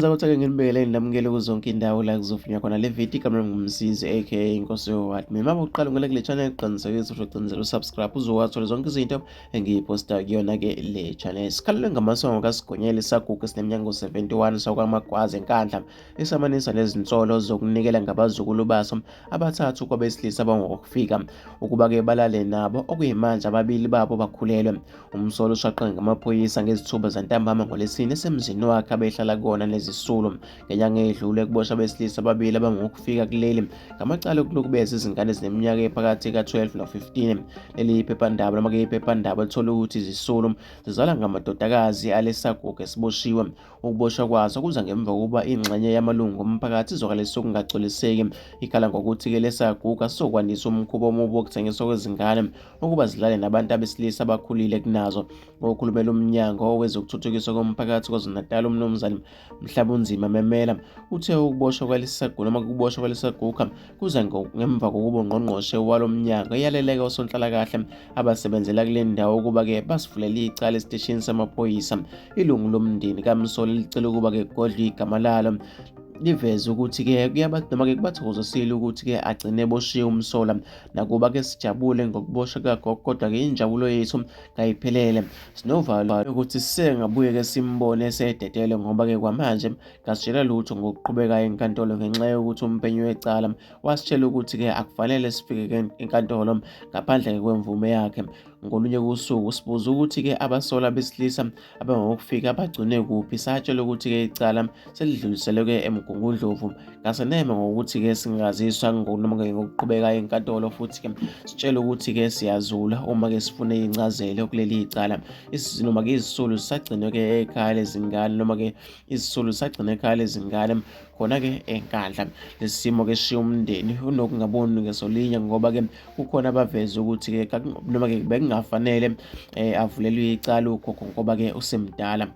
Ngizakuthi ake nginibekele nginamukele kuzonke indawo la kuzofunywa khona le video. Igama lami nguMsizi aka Inkosi yoWadi. Mina uma uqala ungena kule channel, qinisekisa ukuthi ucinezela usubscribe uzowathola zonke izinto engiyiphosta kuyona-ke le channel. Sikhalelwe ngamasongo kaSigonyela isagugu esineminyaka 71 sakwaMagwaza eNkandla esamanisa nezinsolo zokunikela ngabazukulu baso abathathu kwabesilisa abangokufika ukuba-ke balale nabo, okuyimanje ababili babo bakhulelwe. Umsolwa ushaqeke ngamaphoyisa ngezithuba zantambama ngoLwesine esemzini wakhe abehlala kuwona nezisulu. Ngenyanga edlule kuboshwa abesilisa ababili abangokufika kuleli ngamacala okunukubeza izingane ezineminyaka ephakathi ka-12 no-15. Leli phephandaba noma-ke iphephandaba lithole ukuthi izisulu zizalwa ngamadodakazi alesaguga esiboshiwe. Ukuboshwa kwaso kuza ngemva kokuba ingxenye yamalungu omphakathi izwakalise ukungagculiseki ikhala ngokuthi-ke lesaguga sizokwandisa umkhuba omubi wokuthengiswa kwezingane ukuba zidlale nabantu abesilisa abakhulile kunazo. Okhulumela uMnyango wezokuThuthukiswa koMphakathi KwaZulu-Natal uMnumzane Mhlabunzima Memela uthe ukuboshwa kwalesaguga noma ukuboshwa kwalesaguga kuza ngemva kokuba ungqongqoshe walo mnyango eyaleleke osonhlalakahle abasebenzela kule ndawo ukuba-ke basivulele icala esiteshini samaphoyisa. Ilungu lomndeni kamsolwa licela ukuba-ke kugodlwe igama lalo liveze ukuthi-ke noma-ke kubathokozisile ukuthi-ke agcine eboshiwe umsolwa. Nakuba-ke sijabule ngokuboshwa kukagogo kodwa-ke injabulo yethu kayiphelele. Sinovalo ukuthi sengabuye-ke simbone esededelwe ngoba-ke kwamanje kasitshela lutho ngokuqhubekayo enkantolo ngenxa yokuthi umphenyi wecala wasitshela ukuthi-ke akufanele sifike enkantolo ngaphandle kwemvume yakhe. Ngolunye usuku sibuza ukuthi-ke abasolwa besilisa abangokufika bagcine kuphi, satshela ukuthi-ke icala selidluliselwe-ke eMgungundlovu. Kaseneme ngokuthi-ke singaziswa noma-ke ngokuqhubekayo enkantolo futhi-ke sitshele ukuthi-ke siyazula uma-ke sifune incazelo kuleli cala. Noma-ke izisulu zisagcinwe-ke ekhaya lezingane noma-ke izisulu zisagcinwe ekhaya lezingane khona-ke eNkandla. Lesi simo-ke sishiya umndeni unokungaboni ngesolinye ngoba-ke kukhona abaveze ukuthi-ke noma-ke bekungafanele avulelwe icala ugogo ngoba-ke usemdala.